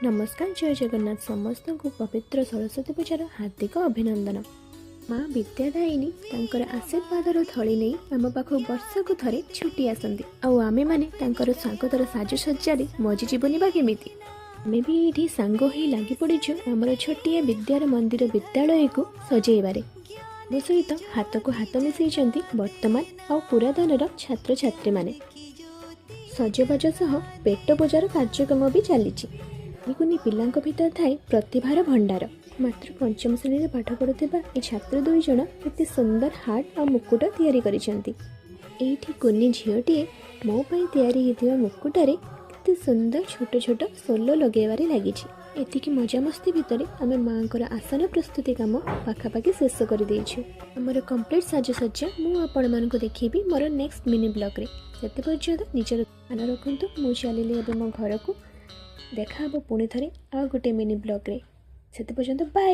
ନମସ୍କାର, ଜୟ ଜଗନ୍ନାଥ। ସମସ୍ତଙ୍କୁ ପବିତ୍ର ସରସ୍ୱତୀ ପୂଜାର ହାର୍ଦ୍ଦିକ ଅଭିନନ୍ଦନ। ମା ବିଦ୍ୟାଦାୟିନୀ ତାଙ୍କର ଆଶୀର୍ବାଦର ଥଳି ନେଇ ଆମ ପାଖକୁ ବର୍ଷକୁ ଥରେ ଛୁଟି ଆସନ୍ତି, ଆଉ ଆମେମାନେ ତାଙ୍କର ସ୍ୱାଗତର ସାଜସଜ୍ଜାରେ ମଜିଯିବୁନି ବା କେମିତି? ଆମେ ବି ଏଇଠି ସାଙ୍ଗ ହୋଇ ଲାଗି ପଡ଼ିଛୁ ଆମର ଛୋଟିଆ ବିଦ୍ୟାର ମନ୍ଦିର ବିଦ୍ୟାଳୟକୁ ସଜେଇବାରେ। ମୋ ସହିତ ହାତକୁ ହାତ ମିଶାଇଛନ୍ତି ବର୍ତ୍ତମାନ ଆଉ ପୁରାତନର ଛାତ୍ରଛାତ୍ରୀମାନେ। ସଜବାଜ ସହ ପେଟ ପୂଜାର କାର୍ଯ୍ୟକ୍ରମ ବି ଚାଲିଛି। କୁନି କୁନି ପିଲାଙ୍କ ଭିତରେ ଥାଏ ପ୍ରତିଭାର ଭଣ୍ଡାର। ମାତ୍ର ପଞ୍ଚମ ଶ୍ରେଣୀରେ ପାଠ ପଢ଼ୁଥିବା ଏ ଛାତ୍ର ଦୁଇ ଜଣ କେତେ ସୁନ୍ଦର ହାର୍ଟ ଆଉ ମୁକୁଟ ତିଆରି କରିଛନ୍ତି। ଏଇଠି କୁନି ଝିଅଟିଏ ମୋ ପାଇଁ ତିଆରି ହେଇଥିବା ମୁକୁଟରେ କେତେ ସୁନ୍ଦର ଛୋଟ ଛୋଟ ସୋଲ ଲଗେଇବାରେ ଲାଗିଛି। ଏତିକି ମଜାମସ୍ତି ଭିତରେ ଆମେ ମାଆଙ୍କର ଆସନ ପ୍ରସ୍ତୁତି କାମ ପାଖାପାଖି ଶେଷ କରିଦେଇଛୁ। ଆମର କମ୍ପ୍ଲିଟ୍ ସାଜସଜ୍ଜା ମୁଁ ଆପଣମାନଙ୍କୁ ଦେଖେଇବି ମୋର ନେକ୍ସଟ ମିନି ବ୍ଲଗ୍ରେ। ସେତେ ପର୍ଯ୍ୟନ୍ତ ନିଜର ଧ୍ୟାନ ରଖନ୍ତୁ। ମୁଁ ଚାଲିଲି ଏବେ ମୋ ଘରକୁ। ଦେଖା ହେବ ପୁଣି ଥରେ ଆଉ ଗୋଟେ ମିନି ବ୍ଲଗ୍ରେ। ସେତେ ପର୍ଯ୍ୟନ୍ତ ବାଏ।